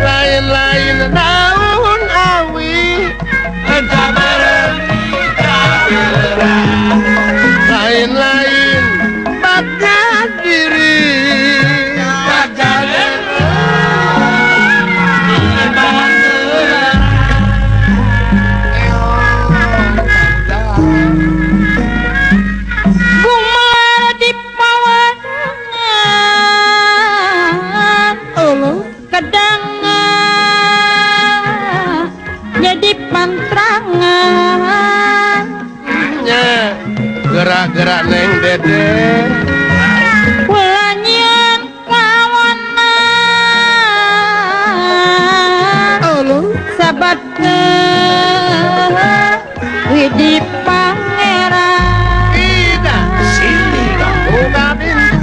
Lain-lain daun awi, lain-lain bakat diri. Gumar di pawadangan, kedangan jadi pantrangan. Nya gerak-gerak neng dede. Ulanyan kawanan sabat widi pangeran. Tidak sini buka pintu.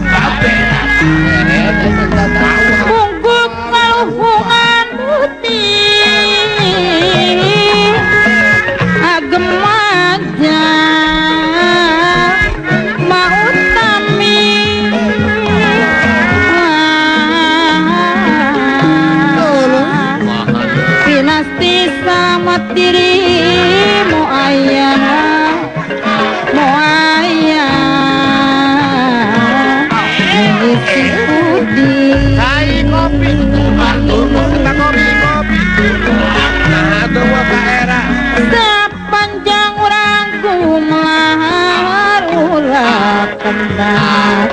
Punggung kaluhungan putih agem aja mau tami. Pinasti sama dirimu ayah, mau ayah mengisi budi. Cai kopi, kita kopi kopi. Nah, tunggu ka era. Sepanjang urang gumelar ulah kendak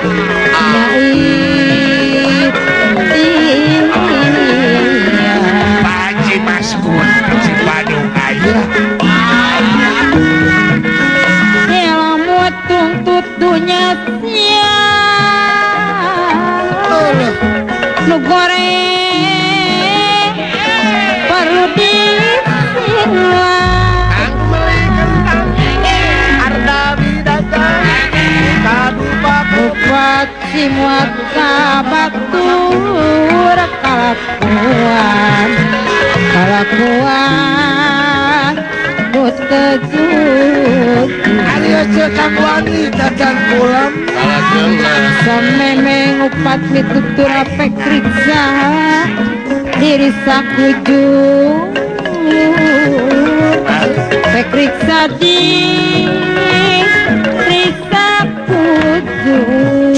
Pak Haji Maskur Cipadung aya. Ilmu tuntut dunya sia nu goreng perlu disilah. Kang beli kentang, harga bidagang, kadupa Bupati muat kabatur kalakuan kalakuan nu teu jujur. Ari ceuk Kang Wani tacan pulang. Sameme ngupat mitutur apek riksa diri sakujur pek riksa diri sakujur.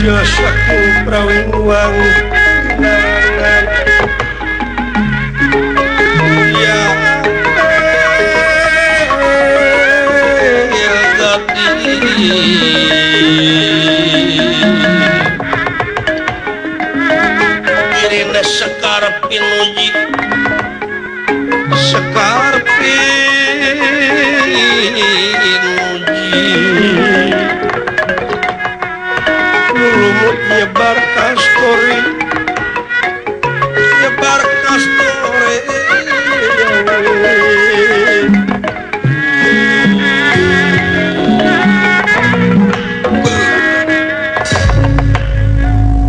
Ya saking prawing wangi narangan. Ya Dirina sekar pinuji, sekar pinuji. Lumut nyebar kastori, nyebar kastori.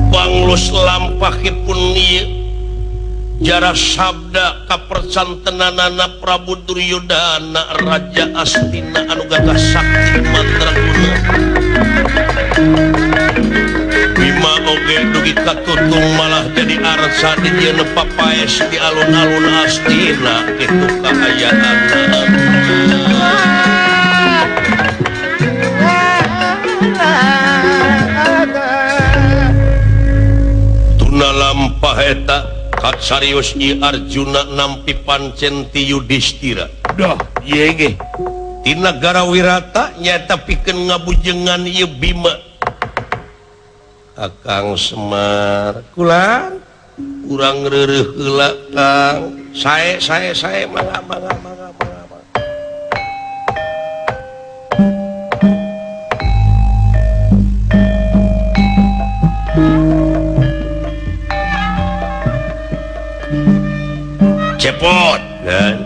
Panglus lampahipun ieu jara sabda kapercantenanana Prabu Duryudana Raja Astina anu gagah sakti mandraguna. Bima oge dugi katutung malah jadi arsa di dieun papaes di alun-alun Astina kitu kaayaanna. Tuna lampah eta katsarios ieu Arjuna nampi pancen ti Yudhistira. Dah ieu ge ti nagara Wirata nyaeta pikeun ngabujengan ieu Bima. Akang Semar kulan urang reureuh heula Kang sae sae sae mangga mangga mangga mangga. Cepot kan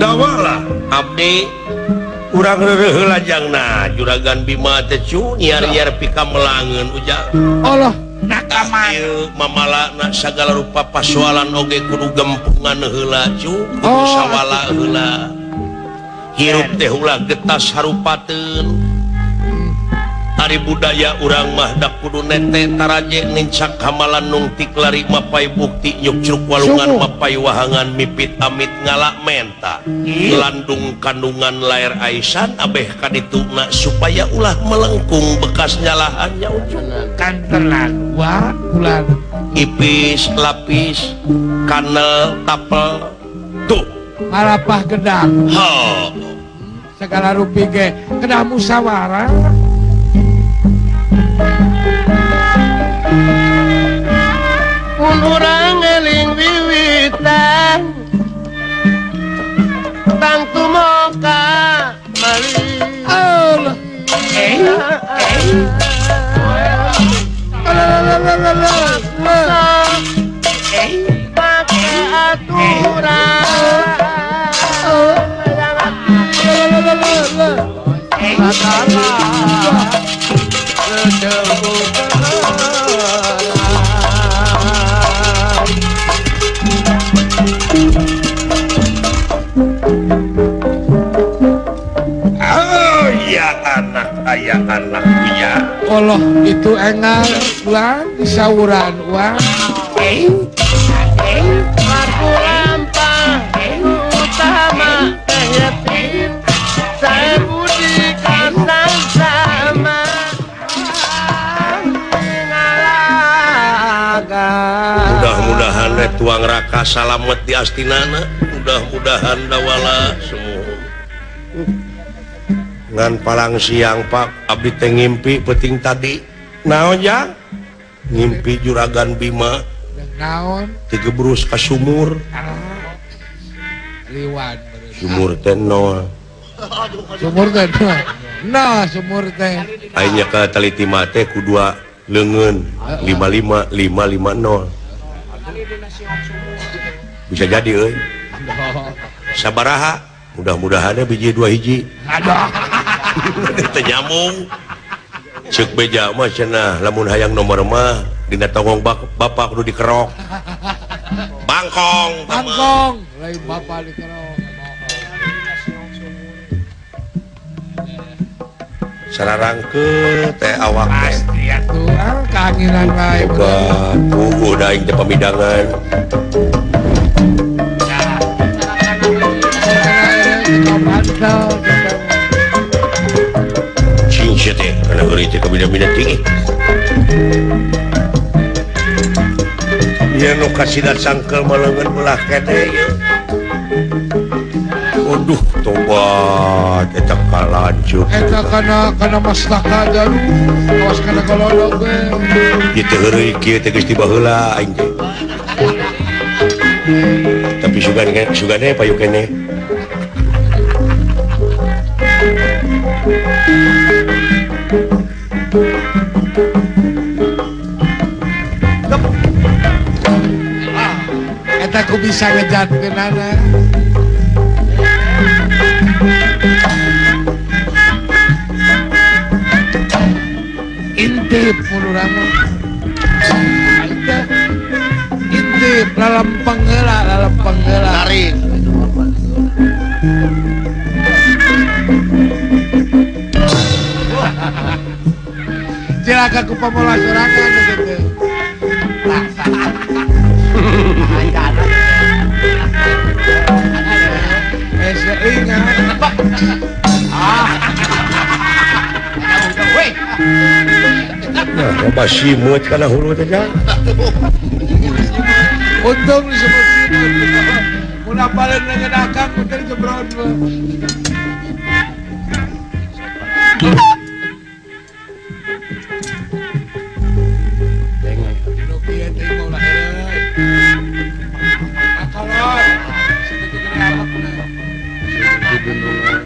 dawalah abdi urang reureuh heula jangna juragan Bima teh cu nyiar-nyiar pika melangeun ujang. Allah nakaman mamalana sagala rupa pasoalan oge kudu gempungan heula cu kudu sawala heula hirup teh ulah getas harupateun. Ari budaya urang mah dak kudu nete taraje nincak hamalan nungtik lari mapai bukti nyukcruk walungan mapai wahangan mipit amit ngalak menta landung kandungan lair aisan abeh kadituna supaya ulah melengkung bekas nyalahannya ujung kan terlalu ulah ipis lapis kanel tapel tuh malapah gedang segala rupi ge kedah musyawarah. Mun urang eling wiwitan tang tumoka mali Allah pake aturan Oh ya anak ayah anak punya. Allah itu engal ulang disauran uang. Laku lampah utama yatim saya budi kasang sama. Mudah-mudahan tuang raka salamet di astinana, mudah-mudahan dawala semua. Ngan palang siang Pak, abdi teh ngimpi peuting tadi. Naon jang? Ngimpi juragan Bima. Naon? Tigebrus ka sumur. Liwan. Sumur teh nol. Sumur teh nol. Nah, sumur teh. Aing ka taliti mah teh ku dua leungeun 55 550. Bisa jadi euy. Sabaraha? Mudah-mudahan biji dua hiji. Aduh. Teu nyambung. Ceuk beja mah cenah lamun hayang nomor mah dina tongong bapak kudu dikerok. Bangkong. Bangkong, lain bapak dikerok. Sararangkeut teh awak teh. Pasti atuh kaanginan wae. Boga puguh da aing teh pamidangan. Cing sia teh kana heureuy teh kabina-bina tinggi. Ieu nu kasida sangkeul maleungeun belah keneh ieu. Aduh tobat eta kalanjut. Eta kana mastaka jalu awas kana golodog we. Ieu teh heureuy kieu teh geus tiba heula aing teh. Tapi sugan sugane payu keneh. Eta ku bisa ngejatkeunana. Intip urang mah. Intip lalempeng heula, lalempeng heula. Tarik. Cilaka ku pamola sorangan gitu. Nah, loba simut kana hulu teh jang. Untung disebut simut. Mun apaleun leungeun akang teh jebron. Dinu kieu teh mau laheureuy. Akalon. Sakitu gede amakna. Di gunungan.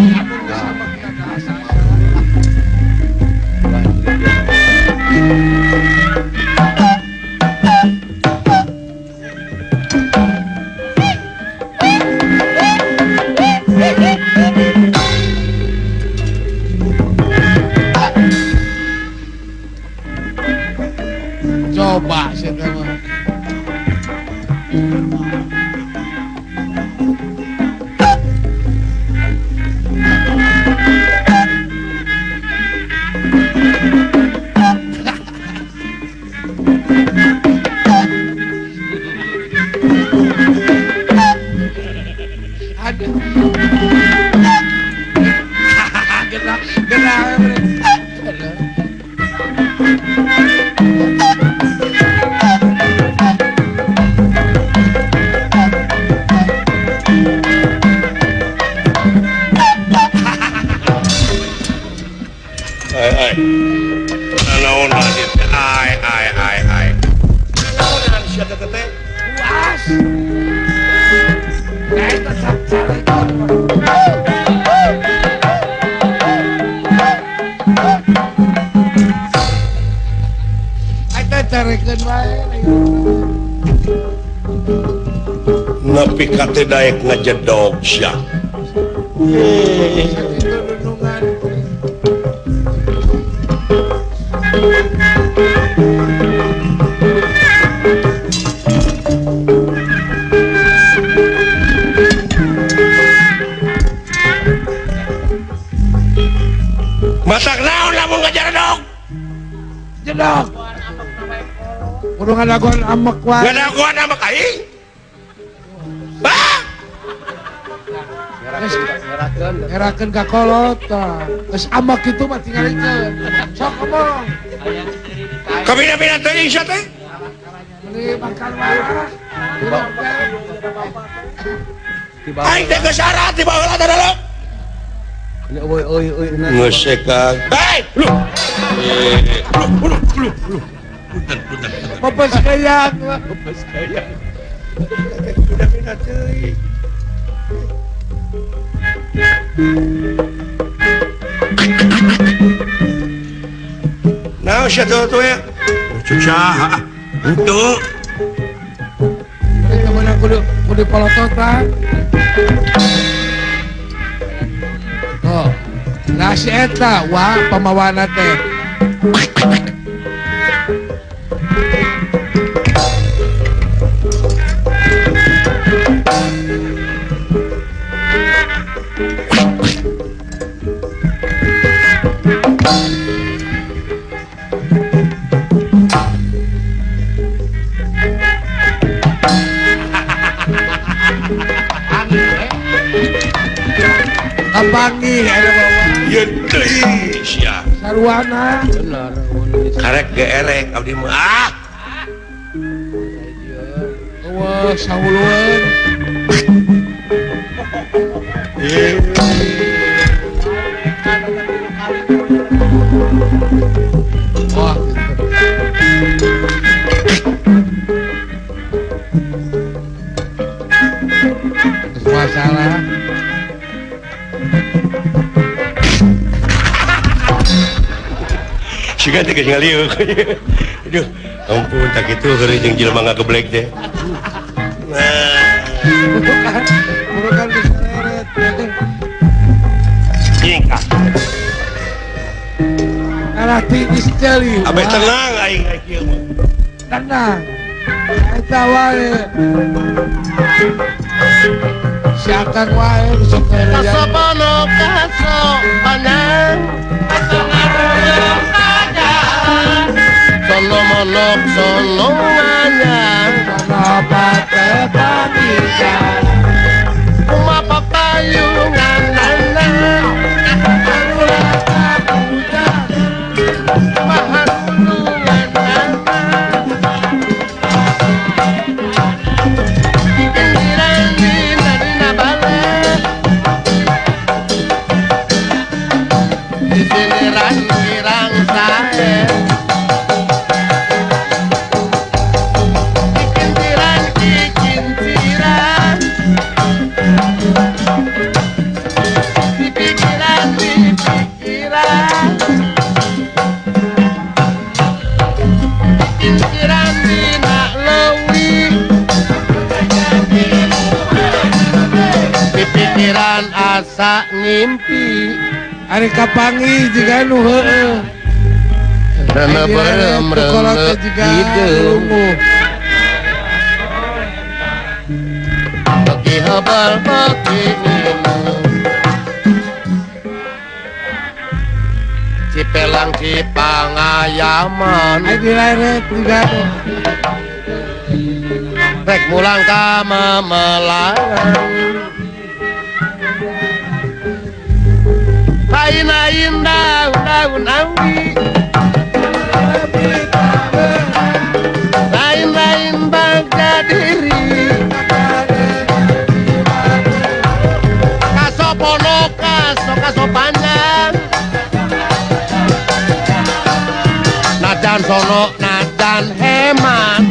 Sabung geus amakna ka asa-asa. Coba sih mah. Aduh. Gerak, gerak. Ai ai. Naon lagi teh? Ai ai ai ai. Naon sia teh teh? Puas. Eta sacarekan. Eta carekeun wae. Nepi ka teh daek ngajedog sia. Sakitu nunungan. Masak naon lamun ngajaredog? Jedog. Kudu ngadagoan amek wae. Ngadagoan amek aing? Bah! Ngerakeun ka kolot tah. Geus amek kitu mah tingalikeun. Sok ngomong. Kabina-bina teuing sia teh? Meuni makan wae. Aing teh geus sarat di baheula teh dalam. Oi oi oi. Ngesekan. Hei, lu. Lu lu lu lu. Punten punten. Pepes kayang, pepes kayang. Bina-bina teuing. Nah, sia tuh ya. Cucah. Henteu. Eta meunang kudu kudu polototan. Oh. Nah si eta wah pamawana teh. Kapanggih ada bawa. Yeun teuing sia. Sarwana. Bener. Karek geerek abdi mah. Ah. Eueuh sahulueun. Wah, gitu. Masalah. Siga teh geus ngalieu. Aduh, ampun tak kitu keur jeung jelema ngageblek teh. Nah, bukan diseret. Nyingkah. Arah tinggi sekali. Abeh tenang aing kieu mah. Tenang. Eta wae. Si akang wae sok kasopono kasopanan sono monok sono anyang sono pate pamitan kumapa payungan nana pikiran asa ngimpi ari kapanggih jiga nu heueuh rene berem rene hideung bagi hebel bagi minum Cipelang Cipangayaman ari dileret jiga nu rek mulang ka Mamelangan lain-lain daun-daun awi lain-lain bangga diri kasopono kaso kaso panjang nadan sono nadan hemat.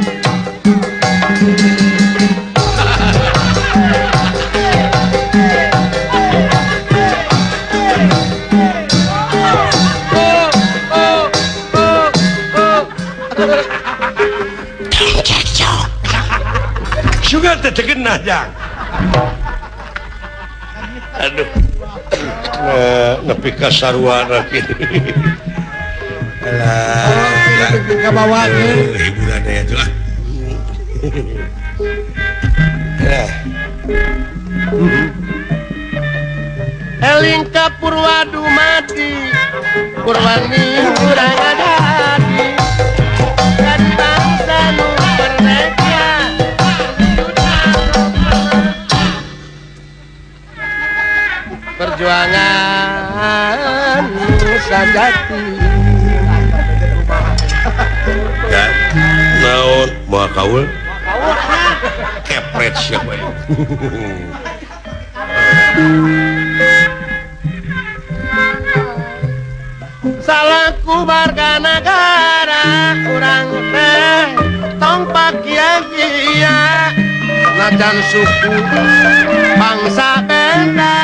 Sugan teh terkena jang. Aduh. Nepi ka sarwana kieu. Alah, ka bawa hiburan aya tuh ah. Eling ka Purwa dumadi, Purwani urang adadi. Dari bangsa nu merdeka. Perjuangan sajati. Ya, naon moal kaul? Kepret siapa ya? Salahku warga negara urang teh tong pakia-kia najan suku bangsa beda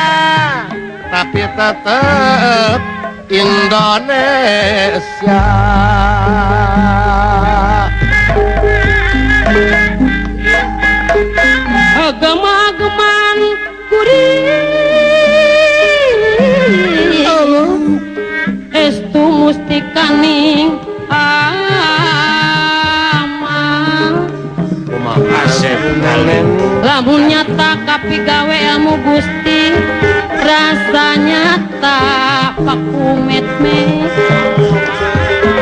tapi tetep Indonesia. Agama-agaman kuring estu mustikaning amal lamun nyata kapigawe ilmu Gusti rasa nyata pakumet-met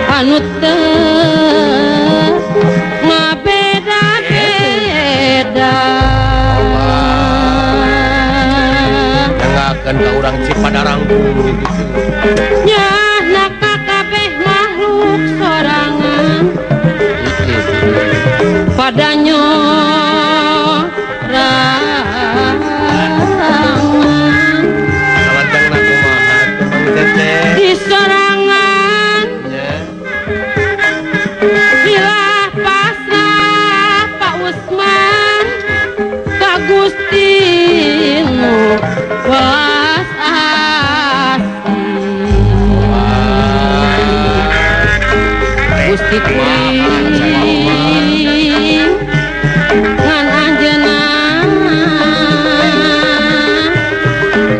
anu teu ngabeda-beda. Nengakeun ka urang Cipadarang nyahna kabeh makhluk sorangan pada nyorangan di sorangan silah pasrah Pak Usman ka Gusti nu welas asih Gusti kuring ngan anjeunna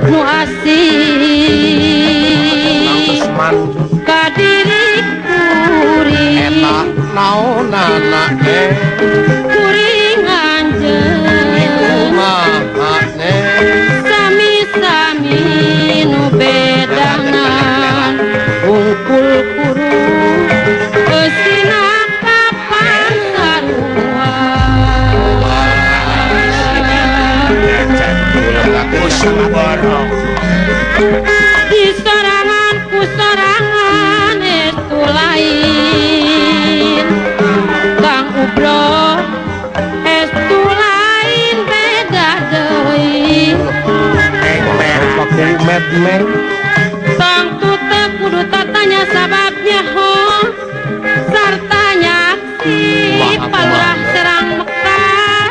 nu asih ka diri kuring eta naonana kuring anjeun kumaha Usuboro di sorangan ku sorangan estu lain Kang Ubro estu lain beda deui tong tutep kudu tatanya sababnya ho sarta nyaksi palurah serang Mekah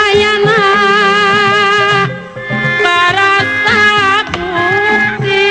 ayana barasa bukti.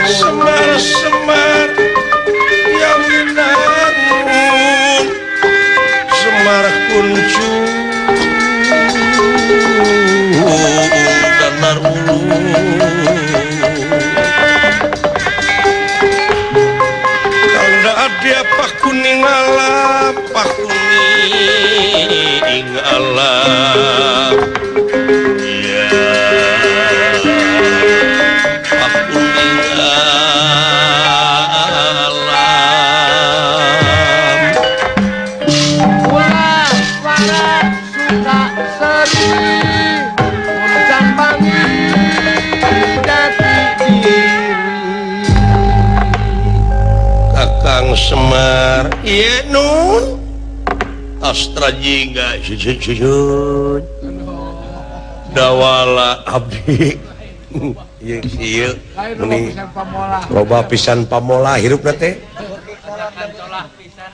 Semar semar ya winangun semar semar ya winangun semar kuncu danar ulu Kanda adia pakuning alam pakuning alam ya pakuning alam Ulah warak suka seri mun pangi jati diri. Kakang Semar ieu nun Astra jingga susun dawala abdi ieu ieu Lain loba meni pisan pamola. Loba pisan pamola hirupna teh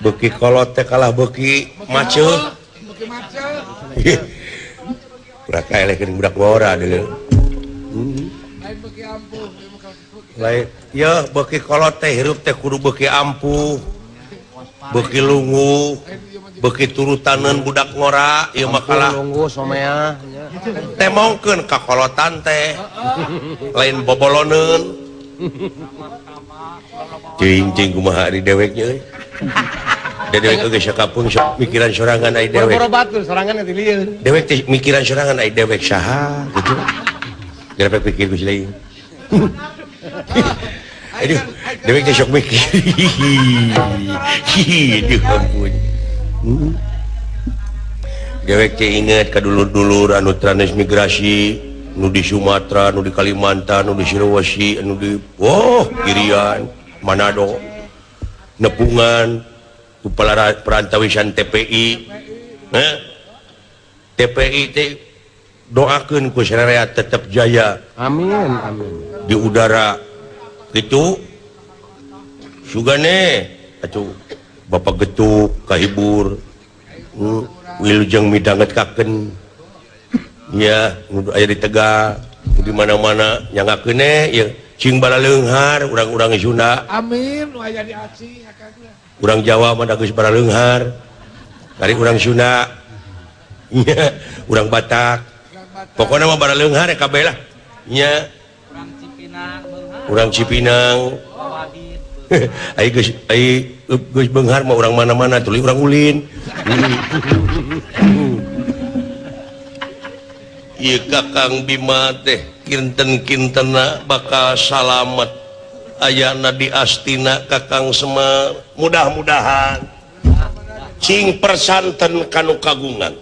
beuki kolot teh kalah beuki maceuh Beuki maceuh. Budak eleh geuning budak ngora deuleu. Lain beuki ampuh, ieu mah beuki. Lain yeuh beuki kolot teh hirup teh kudu beuki ampuh beuki lungu beuki turutaneun budak ngora ieu mah kalah Lunggu somea temongkeun ka kolotan teh lain boboloneun cing cing kumaha ari dewek nya euy da dewek oge sakapeung sok mikiran sorangan ai dewek Boro-boro batur sorangan teh lieur. Dewek teh mikiran sorangan ai dewek saha gitu gara pikir ku lain. Aduh, dewek teh sok mikir. Aduh ampun. Dewek teh inget ka dulur-dulur anu transmigrasi nu di Sumatera, nu di Kalimantan, nu di Sulawesi, anu di oh Irian, Manado, nepungan ku perantawisan TPI. TPI teh doakeun ku sararea tetep jaya. Amin amin. Di udara gitu sugane atuh Bapak getuk kahibur wilujeng midanget kaken ya nu aya di Tegal di mana-mana nyangakeun ya cing balaleunghar urang-urang Sunda. Amin nu aya di Aceh akang. Urang Jawa mah da geus balaleunghar kari urang Sunda nya urang Batak pokona mah balaleunghar kabeh lah nya urang Cipinang ai geus ai geus beunghar mah urang mana-mana tuluy urang ulin. Ieu Kakang Bima teh kinten-kintena bakal salamet ayana di Astina Kakang Semar mudah-mudahan cing persanten kanu kagungan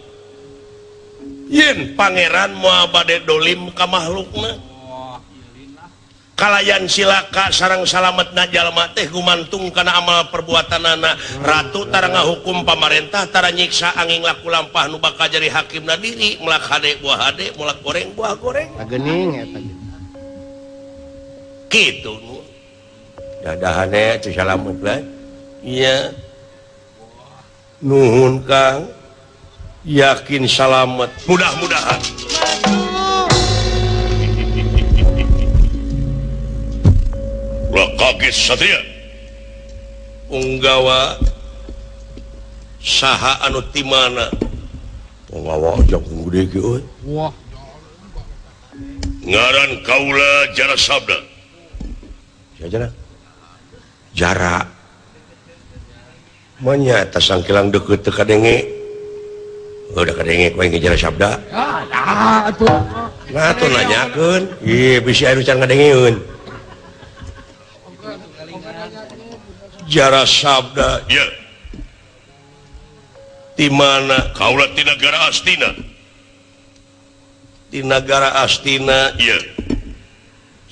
yen pangeran moal bade dolim ka mahlukna kalayan silaka sarang salametna jalma teh gumantung kana amal perbuatanana. Ratu tara ngahukum pamarentah tara nyiksa angin laku lampah nu bakal jadi hakimna diri melak hade buah hade melak goreng buah goreng Geuning eta kitu nu dadahane teu salamet lah. Iya nuhun Kang. Yakin salamet mudah-mudahan. Ulah kaget Satria. Punggawa saha anu ti mana? Punggawa jangkung gede ge euy. Wah. Ngaran kaula Jara Sabda. Jara. Jara. Manya eta sangkilang deukeut teu kadenge. Udah kadenge ku aing Jara Sabda. Ah, atuh. Nah, atuh nanyakeun. Ieu bisi anu can ngadengeun. Jara Sabda, ya. Di mana? Kaula ti nagara Astina. Di nagara Astina, ya.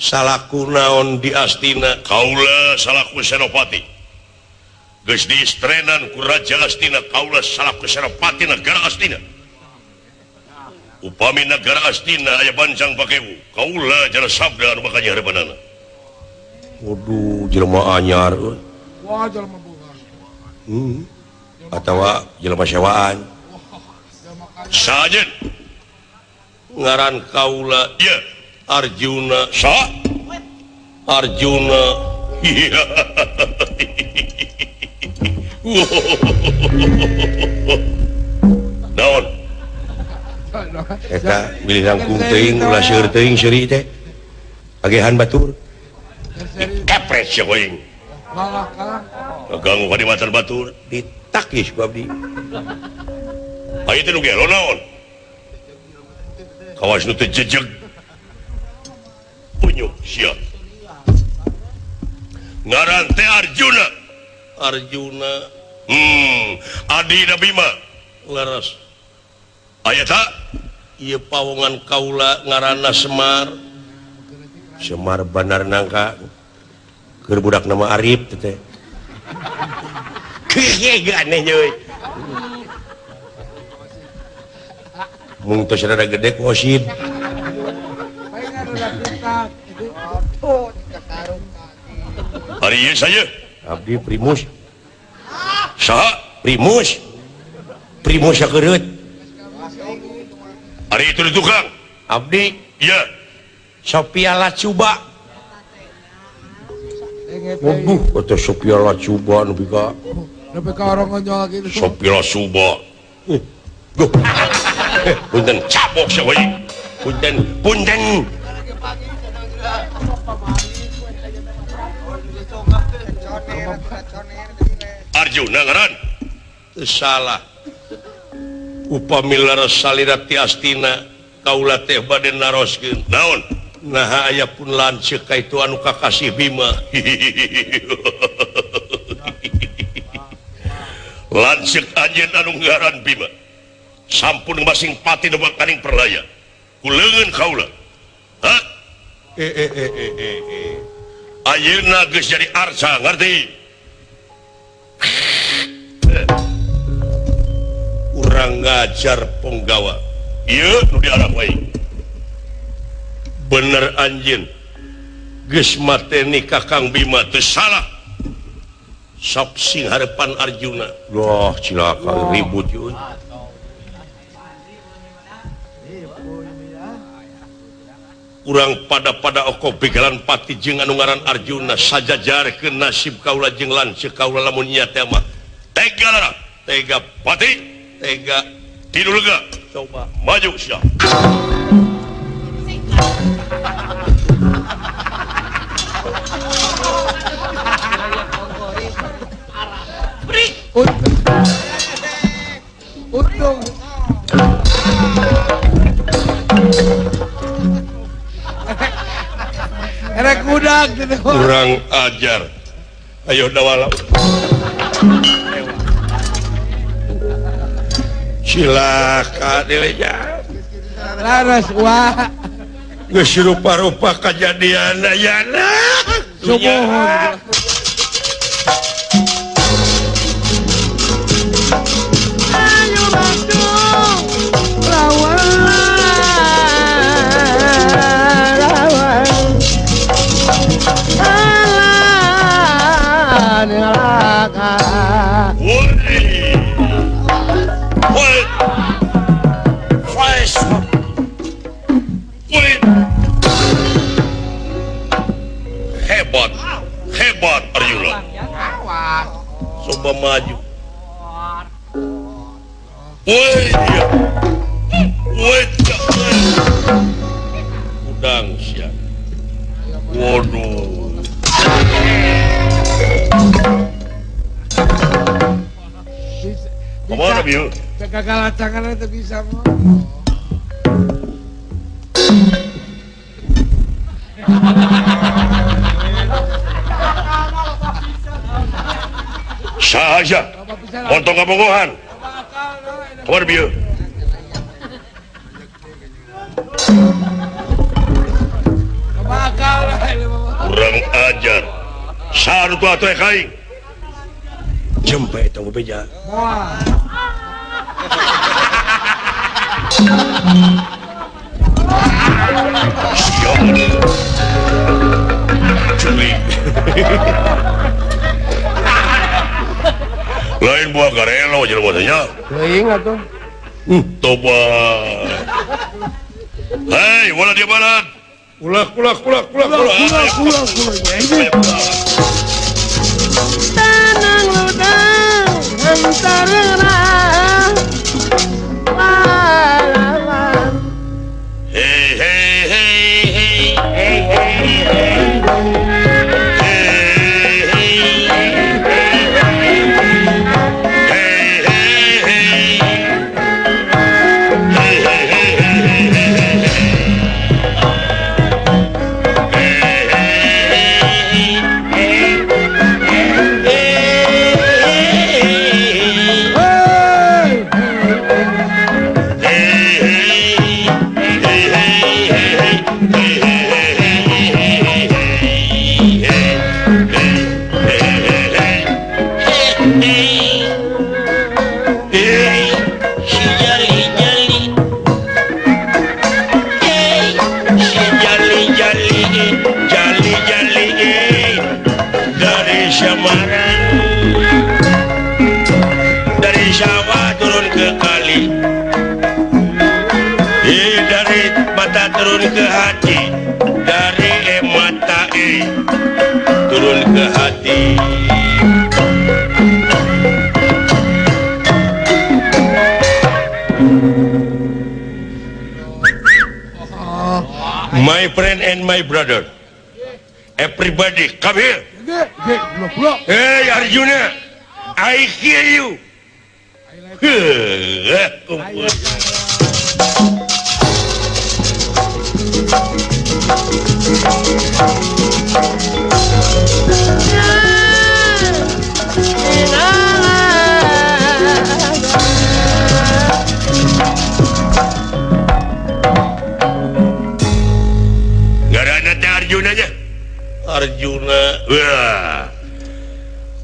Salaku naon di Astina? Kaula salaku Senopati. Geus diistrenan ku Raja Astina, kaula salaku Senopati nagara Astina. Upami nagara Astina aya bancang pakewu, kaula Jara Sabda anu bakal nyarebanana. Waduh, jelema anyar euy. Wah, jelema boga. Atawa jelema sewaan. Sajen ngaran kaula ya Arjuna. Sa Arjuna. Naon? Eta bilih langkung teuing ulah seueur teuing seuri teh. Agehan batur. Kepres sia aing. Ganggu ka dimatan batur ditakis ku abdi. Aya teh nu gelo naon? Kawas nu teu jejeg. Punyuk sia. Ngaran teh Arjuna. Arjuna. Adina Bima. Leres. Aya ta? Ieu pawongan kaula ngaranna Semar. Semar Bandar Nangka. Keur budak nama Arif teh. Kieu aneh euy. Mung tos rada gede ku Osid. Ari ieu saya abdi Primus. Saha? Primus. Primus sakereut. Ari itu di tukang. Abdi ieu Sophia Lacuba. Waduh, atau Sophia Lacuba nepi ka nepi ka orang ngonyol gitu. Sophia Lacuba. Duh. Punten cabok sia we. Punten, punten. Arjuna ngaran. Teu salah. Upami leres salira ti Astina kaula teh bade naroskeun. Naon? Nah aya pun lanceuk ka itu anu kakasih Bima. Lanceuk anjeun anu ngaran Bima. Sampun masing pati nu makaning perlaya. Ku leungeun kaula. Ha? Ayeuna geus jadi arca, ngerti? Urang ngajar punggawa. Ieu nu diarah wae. Bener anjeun geus mateni Kakang Bima teu salah. Sok sing harepan Arjuna. Wah, cilaka ribut yeuh. Urang pada-pada oko begalan pati jeung anu ngaran Arjuna sajajarkeun nasib kaula jeung lanceuk kaula lamun nya teh mah. Tega lara, tega pati, tega tidur lega. Coba maju sia. Untung. Erek budak gitu. Kurang ajar. Ayo dawala. Cilaka dileja. Laras wah. Geus rupa-rupa kajadian ayana. Sumuhun. Ayo Bandung lawan lawan alah. Woi. Woi. Woi. Woi. Udang sia. Waduh. Kumaha bieu? Kagalacangan teh bisa mah. Saha montong kabogohan. Kumaha bieu? Kurang ajar. Saha nu atuh kaing? Jempe tong beja. Culik. Lain buah garelo jelema teh nya. Teuing atuh. Tobat. Hei, wala dia balat. Ulah ulah ulah ulah ulah ulah ulah. Tanang ludang hantarerang. Hey hey hey hey hey hey hey. Dari sawah turun ke kali, dari mata turun ke hati, dari mata turun ke hati. My friend and my brother, everybody come here. Hey Arjuna, I hear you. Ngaranna teh Arjuna nya. Arjuna, wah,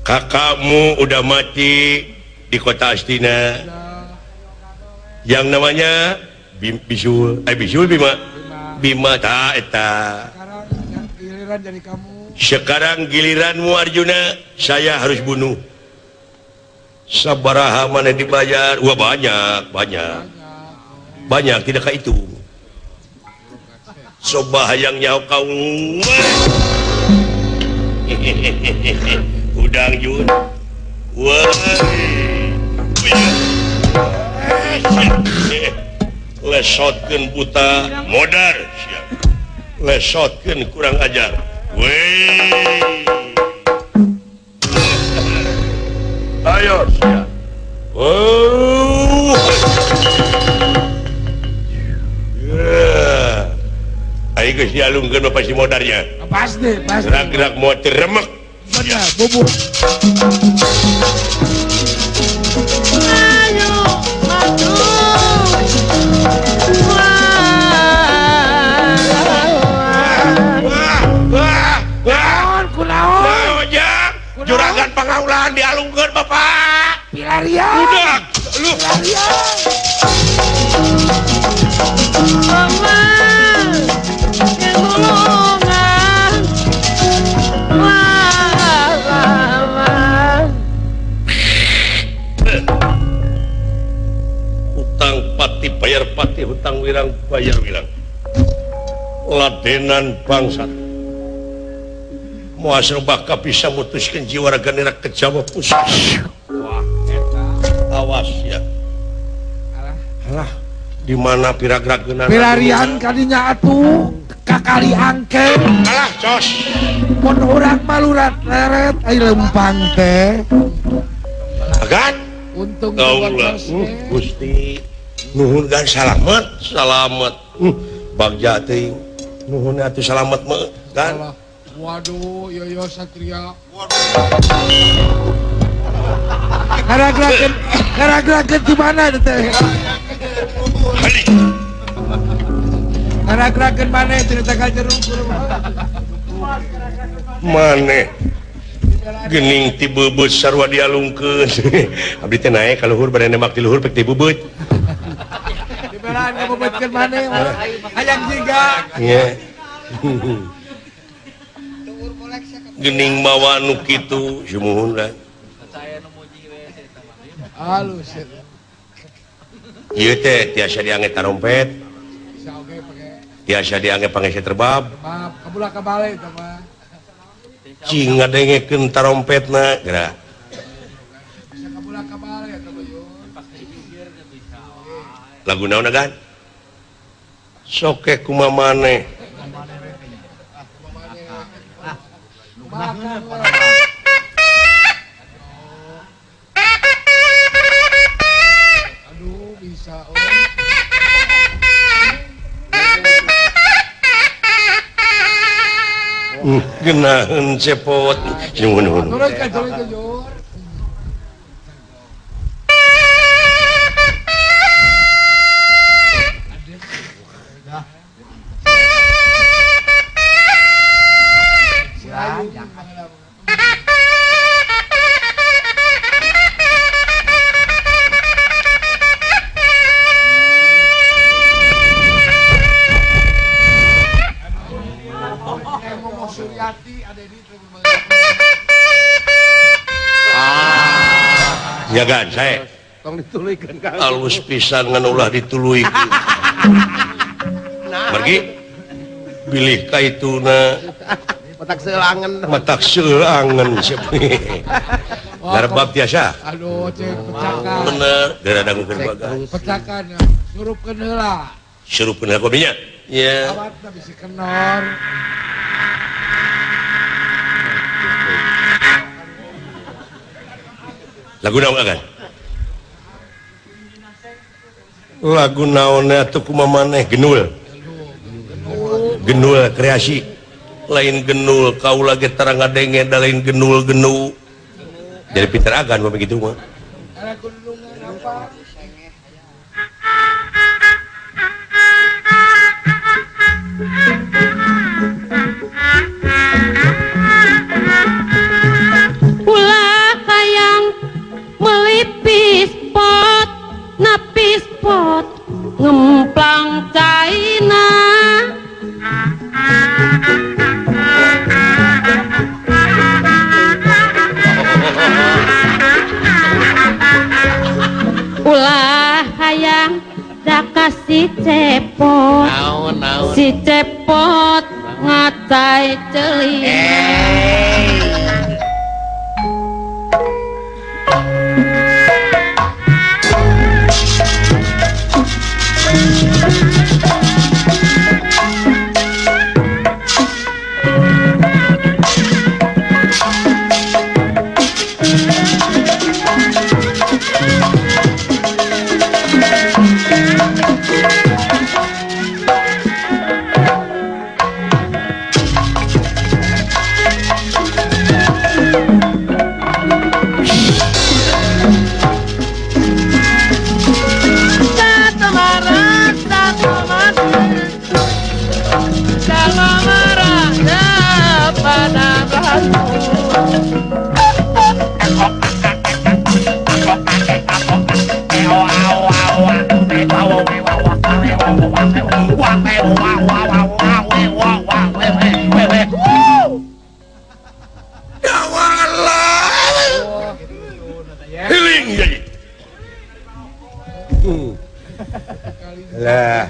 kakakmu udah mati di kota Astina. Yang namanya Bisul, Bisul Bima. Bima ta eta. Sekarang giliran jadi kamu. Sekarang giliranmu Arjuna, saya harus bunuh. Sabaraha mana dibayar? Wah banyak, banyak. Banyak tidak kehitung. Coba hayang nyaho kau. Udang Jun. Wah. Lesotkeun buta modar siap. Lesotkeun kurang ajar. Weh. Ayo siap. Oh. Yeah. Ayo geus dialungkeun mah pasti modarnya. Pasti, pasti. Gerak-gerak motor remek. Bener, bubur. Ayo maju. Wah, wah, kunaon? Juragan pangaulan dialungkeun Bapak. Pilarian. Udah, lu. Pilarian. Mama, gulungan. Wah, wah, wah. Hutang pati bayar pati, hutang wirang bayar wirang. Ladenan bangsat. Muasal bakal bisa mutuskan jiwa raga nira ke Jawa pusat. Wah, eta. Awas ya. Di mana piragrakeunana? Pilarian kadinya atuh ka kali angke. Alah cos. Mun urang malurat leret ai lempang teh. Agan untung kaula. Gusti nuhun gan salamet, salamet. Bagja teuing. Nuhun atuh salamet mah gan. Waduh, Yoyo Satria. Karagrakeun, karagrakeun di mana teh? Karagrakeun maneh cerita ka jeruk. Maneh gening ti beubeut sarua dialungkeun. Abdi teh naek ka luhur bade nembak ti luhur pek ti beubeut. Dibelaan ka beubeutkeun maneh hayang jiga. Nya. Gening mawa nu kitu sumuhun lah. Halus. Ieu teh tiasa diangge tarompet. Tiasa diangge pangese terbab. Kabulah kabale eta mah. Cing ngadengekeun tarompetna geura. Bisa kabulah kabale eta mah yo. Lagu naon kan? Soke kumaha maneh. Aduh bisa. Genaheun cepot. Nuhun. Jagan saya alus pisan ngan ulah dituluykeun. Pergi bilih ka ituna matak seulangen matak seulangen garbab tiasa. Aduh cek pecakan bener geura dangukeun bagas pecakan surupkeun heula surupkeun heula kopinya nya awatna bisi kenor. Lagu naon kan? Lagu naon atuh kumaha maneh genul. Genul kreasi. Lain genul kaula ge tara ngadenge da lain genul genu. Jadi pinter agan mah begitu mah. Ulah hayang melipis pot napis pot ngemplang caina. Ulah hayang daka si cepot si cepot ngacai ceuli. Lah,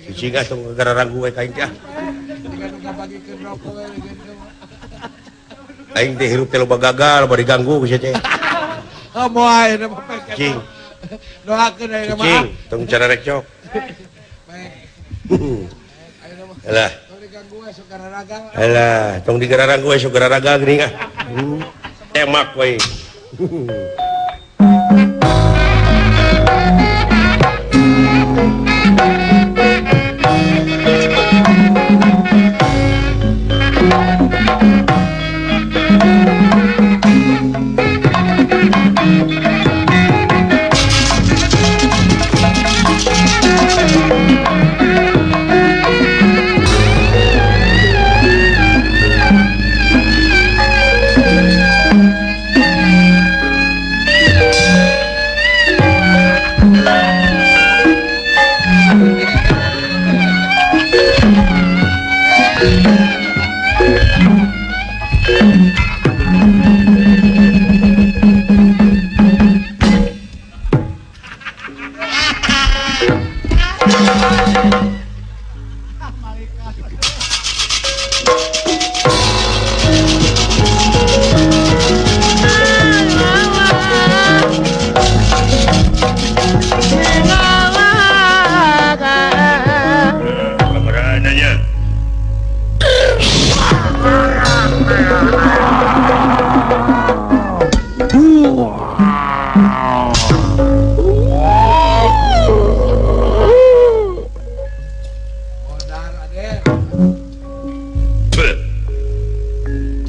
cicing atuh gara ragu we ka aing teh. Aing teh hirup teh loba gagal, loba diganggu ku sia teh. Oh moal mah cing. Doakeun aya mah. Cing, tong cara rekcok. Alah. Alah, tong digararang gue sok gararaga geuning ah. Temak we.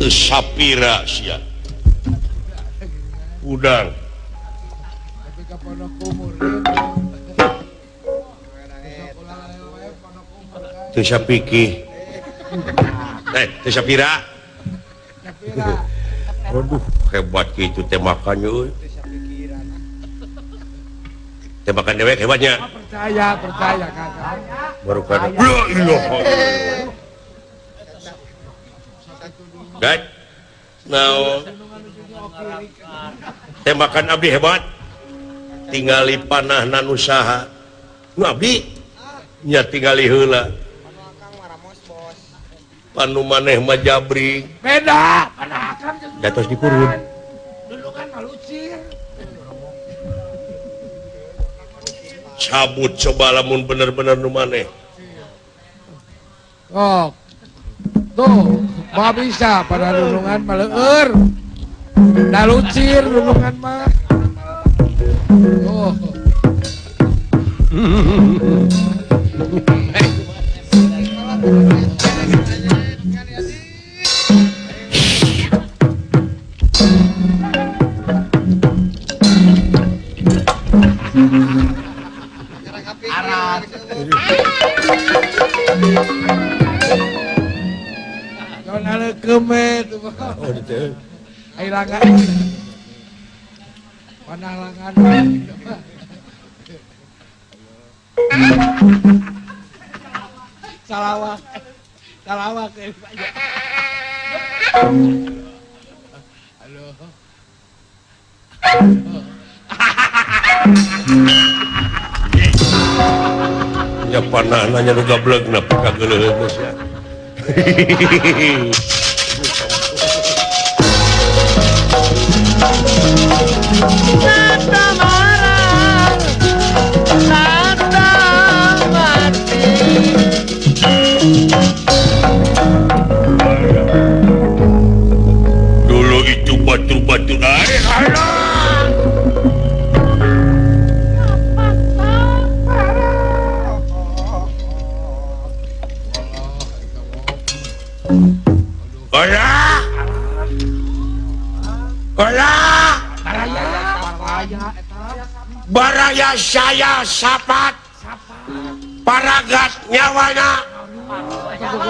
Sapira sia. Udang. Teu sapiki. Teu sapira. Waduh, hebat kitu tembakannya euy. Tembakan dewek hebatnya. Percaya, percaya Kakak. Baru kada. La ilaha illallah. Guys, now tembakan abdi hebat, tinggali panah nanusaha, nu abdi nya tinggali heula. Panu maneh mah jabring. Beda, panah akang datos dikurun. Dulu kan malucir. Cabut coba lamun bener-bener nu maneh. Oh. Tuh, mah bisa pada lulungan maleur. Da lucir lulungan mah. Tuh. Oh, gitu. Air langan. Panah langan. Salawak. Salawak. Halo. Ya panah nanya nu gablegna pakageuleuheun sia. Tata marah, tata mati. Dulu itu batu-batu air. Hola. Hola. Baraya saya sapat paragat nyawana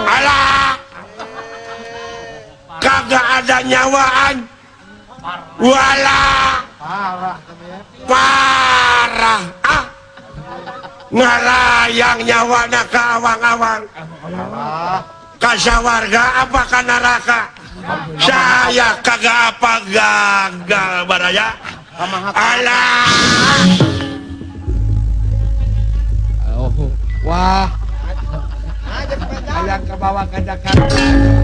alah kagak ada nyawaan wala parah ah ngarayang nyawana ke awang-awang kasawarga apa ka neraka saya kagak apa gagal baraya. Alah. Oh, wah. Ayang ke bawah ke Jakarta.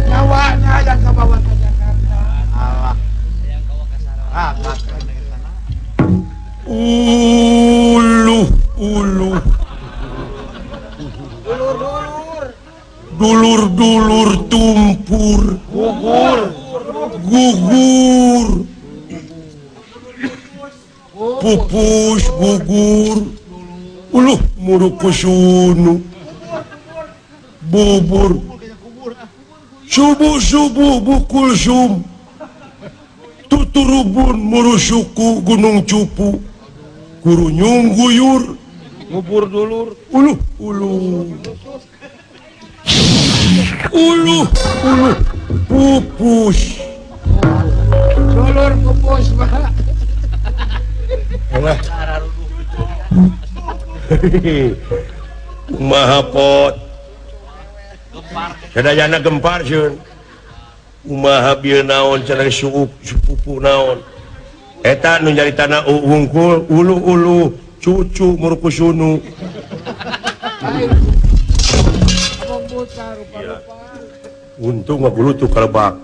Nyawanya ayang ke bawah ke Jakarta. Alah. Ayang ke bawah ke Sarawak. Dulur tumpur gugur gugur pupus gugur uluh murukusunu bubur subuh-subuh bukul sum tuturubun murusuku gunung cupu kurunyung guyur ngubur dulur uluh uluh uluh uluh pupus dulur pupus Pak. Alah. Kumaha pot sadayana gempar sieun kumaha bieu naon cenah suup supupu naon eta nu nyaritana wungkul uluh-uluh cucu murkusunu. Untung mah gulutuh kalebak.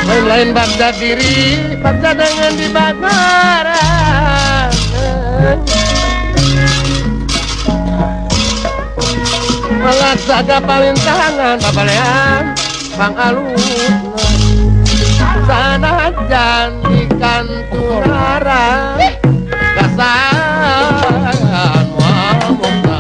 Lain-lain bagja diri, bagja dengan dibakaran. Melaksaga palintangan, babalean, bang alus. Sanajan ikan turara, kasan wamukta.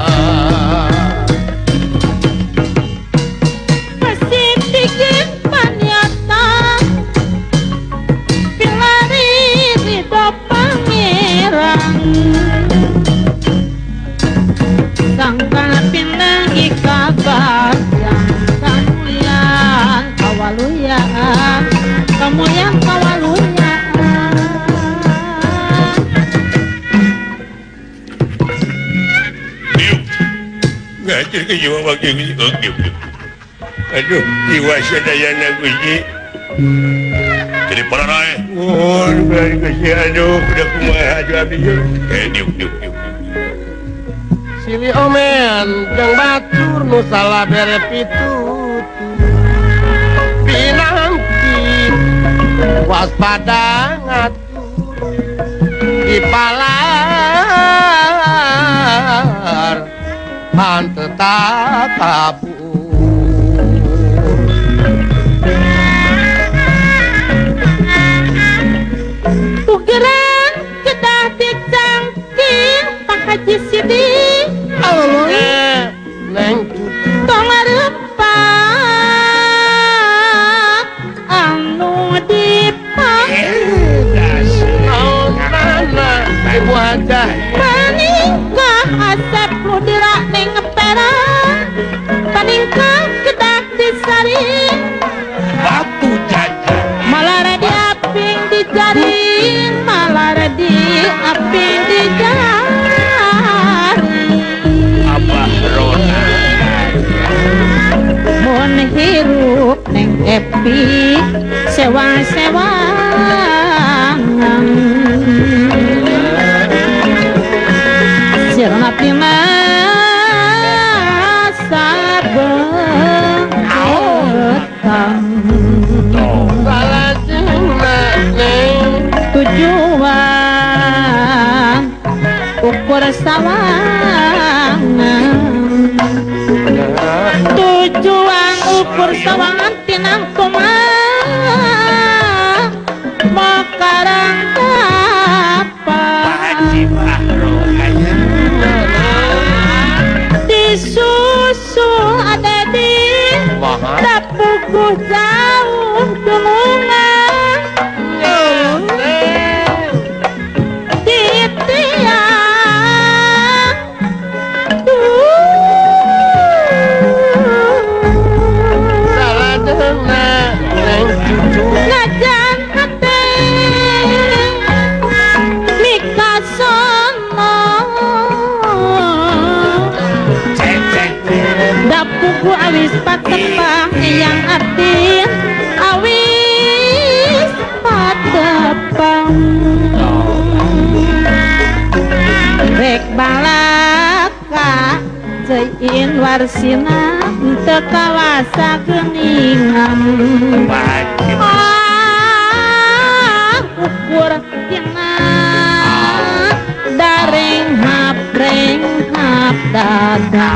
Sangkan pinangi kabar yang kamulian kawaluyan kamulian kawaluyan. Ngajar ke jiwa wakil aduh jiwa sadayana Gusti jadi para rae. Oh Gusti aduh udah kumaha aduh abdi diuk diuk diuk. Sili omean jeung batur nu salah bere pitutu pinangki waspada ngatur di palar hanteu takabur. Ugeran kedah dicangking Pak Haji Sidik neng tong arepa anu dipanggil naon ibu hajah paningkah asep lu dira ning peran paningkah kedah disaring batu jajan malara diaping dijaring malara diaping dijaring. Mun hirup neng epi sewang-sewangan sirna pina saben petang tujuan ukur sawangan tujuan ukur sawangan tinang kumaha makarang dapat. Puguh jauh dunungan di tiang najan hate mikasono dapuku awis patepang yang atin awis patepang rek balaka cein warsina teu kawasa geuningan ukur tina dareng hap reng hap dada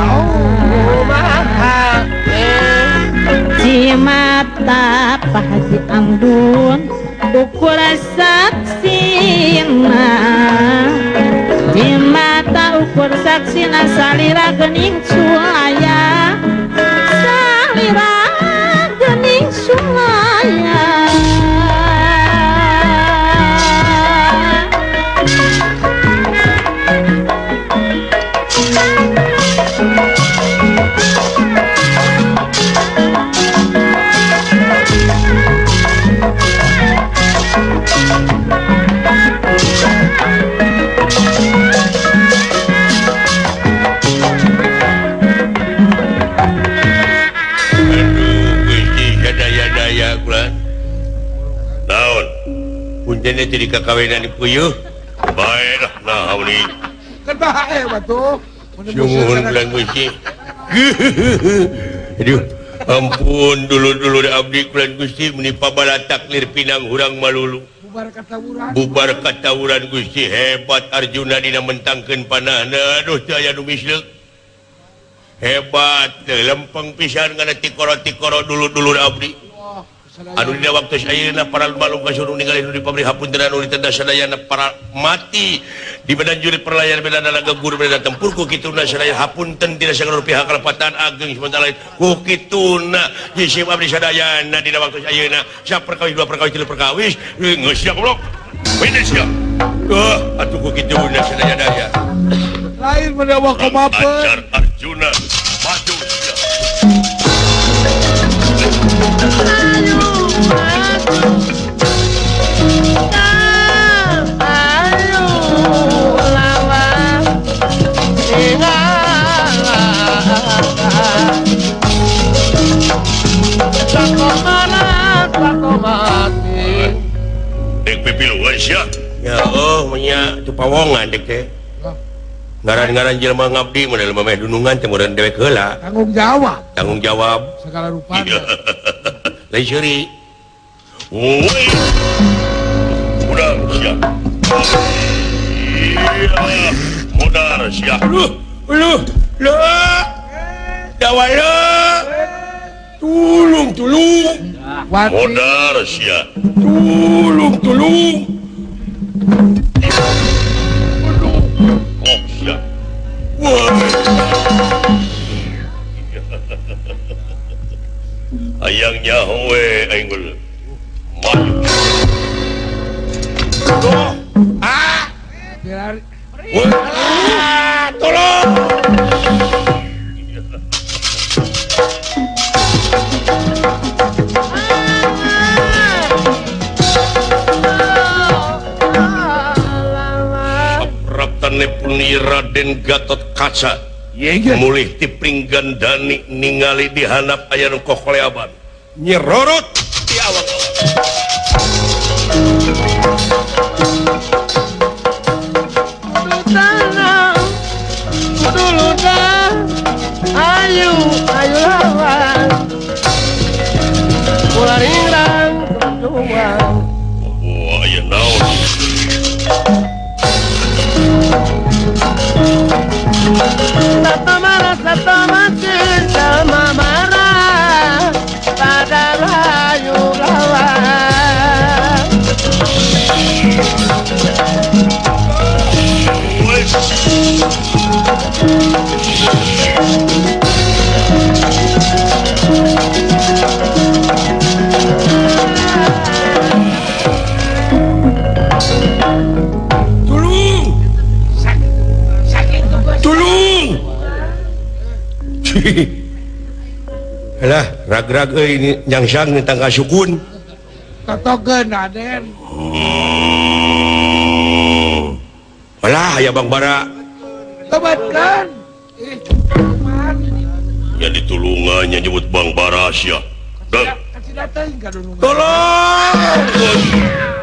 Cimata Pak Haji Angdun ukur saksina Cimata ukur saksina salira gening sulaya salira gening sulaya Puntennya jadi kakawinan puyuh. Baiklah nah ni. Kan bae batu. Sumuhun bulan Gusti. Aduh, ampun dulu-dulu abdi bulan Gusti menipa balatak lir pinang hurang malulu. Bubar katawuran. Bubar katawuran Gusti hebat Arjuna dina mentangkeun panahna. Aduh teu aya nu misleuk. Hebat lempeng pisan kana tikoro-tikoro dulu-dulu abdi. Anu dina waktu ayeuna para malum kasuruh ningali nu di pabrik hapunten anu ditenda sadayana para mati di badan juri perlayar bedana laga guru bedana tempur ku kituna sadaya hapunten tidak sagala pihak kalepatan ageng sementara lain ku kituna jisim abdi sadayana dina waktu ayeuna saperkawis dua perkawis tilu perkawis geus sia goblok wene sia atuh ku kituna sadaya daya lain mendawa kumapeun acar Arjuna maju sia. Ayo, ayo, lawan mati. Dek pipiluan sia. Ya oh nya tu pawongan dek teh. Ngaran-ngaran jelema ngabdi mun jelema meh dunungan teh meureun dewek heula. Tanggung jawab. Tanggung jawab segala rupa. Lain seuri. Woi. Modar sia. Iya, modar sia. Aduh, aduh, lah. Dawala. Tulung, tulung. Modar sia. Tulung, tulung. Aduh, kok sia. Wah. Ayang nyaho we aing geuleuh. Maju. Tuh. Ah. Wah, tolong. Sapraptane Raden Gatot Kaca mulih ti Pringgandani ningali di handap aya nu kokoleaban nyerorot di awak-awak. Dulu dah, ayu ayu lawan ular ingrang berjuang. Wah, aya naon? Satu marah, satu mati, sama marah pada rayu lawan. Alah, rag-rag euy ini nyangsang tentang kasukun. Totogeun Raden. Alah, aya Bang Bara. Tobatkeun. Ih, kumaha Ya ditulungannya nyebut Bang Bara sia. Kasih datang ka dunungan. Tolong.